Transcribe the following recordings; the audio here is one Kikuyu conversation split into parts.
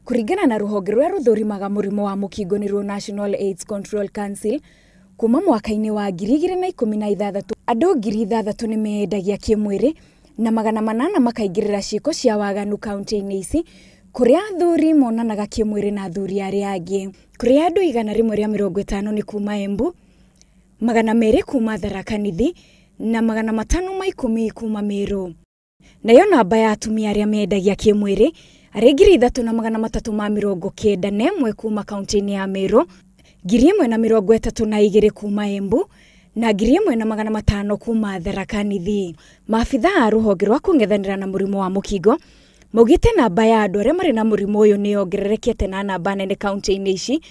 Kũringana na rũhonge rũrĩa rũthũrimaga mũrimũ wa mũkingo nĩruo National AIDS Control Council, kuma mwaka-inĩ wa 2016 andũ 6,000 nĩ meyendagia kĩmwĩrĩ na 800 makaingĩrĩra ciĩko cia waganu kaunti-inĩ ici kũrĩa athuri monanaga kĩmwĩrĩ na athuri arĩa angĩ. Kũrĩa andũ 150 nĩ kuma Embu, 200 kuma Tharaka Nithi na 510 kuma Meru. Nayo namba ya atumia arĩa mendagia kĩmwĩrĩ arĩ 3,391 kuma kaunti-inĩ ya Meru, 1,032 kuma Embu na 1,500 kuma Tharaka Nithi. Maabithaa a rũhonge rwa kũng'ethanĩra na mũrimũ wa mũkingo maugĩte namba ya andũ arĩa marĩ na mũrimũ ũyũ nĩ yongererekete na namba nene kaunti-inĩ ici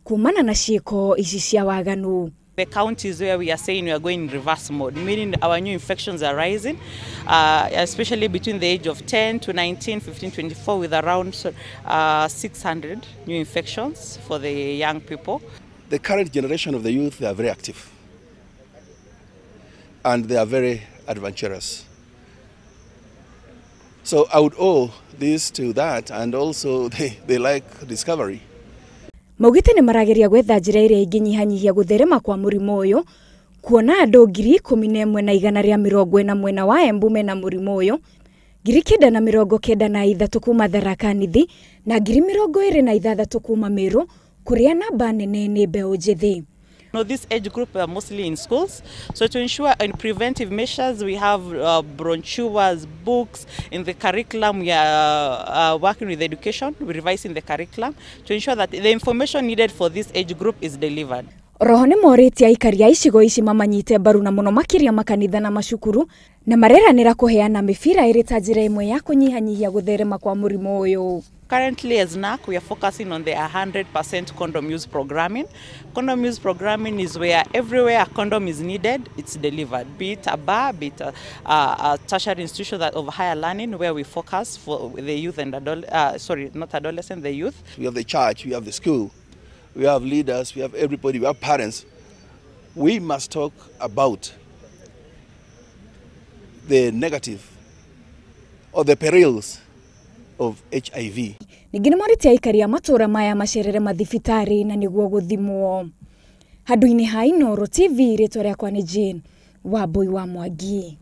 kumana na ciĩko ici cia waganu. The counties where we are saying we are going in reverse mode, meaning our new infections are rising, especially between the age of 10 to 19, 15, 24, with around 600 new infections for the young people. The current generation of the youth, they are very active and they are very adventurous. So I would owe this to that, and also they like discovery. Maugĩte nĩ marageria gwetha njĩra ĩrĩa ĩngĩnyihanyihia gũtherema kwa mũrimũ ũyũ, kuona andũ 11,140 mwena wa Embu mena mũrimũ ũyũ, 9,093 kuma Tharaka Nithi na 26,000 kuma Meru, kũrĩa namba nene nĩ mbeũ njĩthĩ. No, this age group are mostly in schools, so to ensure in preventive measures, we have brochures, books in the curriculum. We are working with education, we're revising the curriculum to ensure that the information needed for this age group is delivered. Oroho nĩ morĩtie aikari a icigo ici mamanyite mbaru na mũno makĩria makanitha na macukuru, na mareranĩra kũheana mĩbira ĩrĩ ta njĩra ĩmwe ya kũnyihanyihia gũtherema kwa mũrimũ ũyũ. Currently, as NAC, we are focusing on the 100% condom use programming. Condom use programming is where everywhere a condom is needed, it's delivered, be it a bar, be it a tertiary institution that of higher learning, where we focus for the youth and not adolescent, the youth. We have the church, we have the school, we have leaders, we have everybody, we have parents. We must talk about the negative or the perils of HIV. Ningĩ nĩmorĩtie aikari a matũra maya macerere mathibitarĩ na nĩguo gũthimwo. Handũ-inĩ ha Inooro TV, rĩtwa rĩakwa nĩ Jane Wambui wa Mwangi.